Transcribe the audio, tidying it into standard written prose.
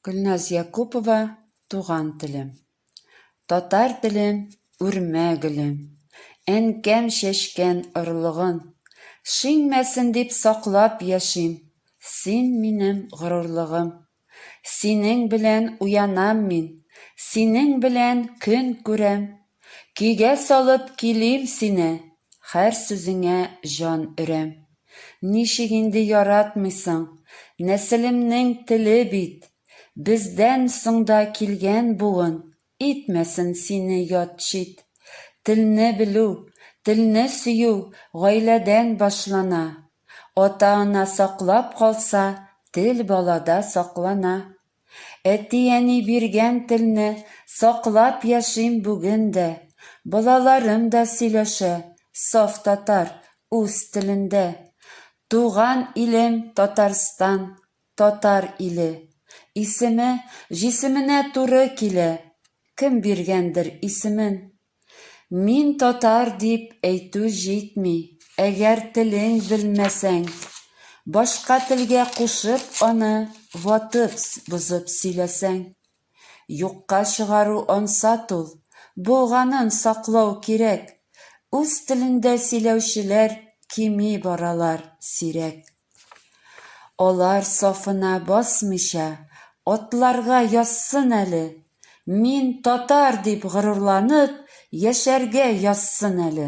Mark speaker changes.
Speaker 1: Гөлназ Якупова, Туган телем. Татар телем, үрмә гөлем, Әнкәм чәчкән орлыгын. Шиңмәсен дип саклап яшим, Син минем горурлыгым. Синең белән уянам мин, Синең белән көн күрәм. Көйгә салып килим сине, Һәр сүзеңә җан өрәм. Ничек инде яратмыйсың, Нәселемнең теле бит. Бездән соң да килгән буын Итмәсен сине ят-чит. Телне белү, телне сөю Гаиләдән башлана. Ата-ана саклап калса, Тел балада саклана. Әти-әни биргән телне Саклап яшим бүген дә. Балаларым да сөйләшә Саф татар, үз телендә. Туган илем Татарстан, татар иле. Исеме җисеменә туры килә, Кем биргәндер исемен. Мин татар дип әйтү җитми, әгәр телең белмәсәң. Башка телгә кушып аны, ватып, бозып сөйләсәң. Юкка чыгару ансат ул, булганын саклау кирәк. Үз телендә сөйләүчеләр кими баралар сирәк. Алар сафына басмыйча, атларга язсын әле. Мин татар дип горурланып, яшәргә язсын әле.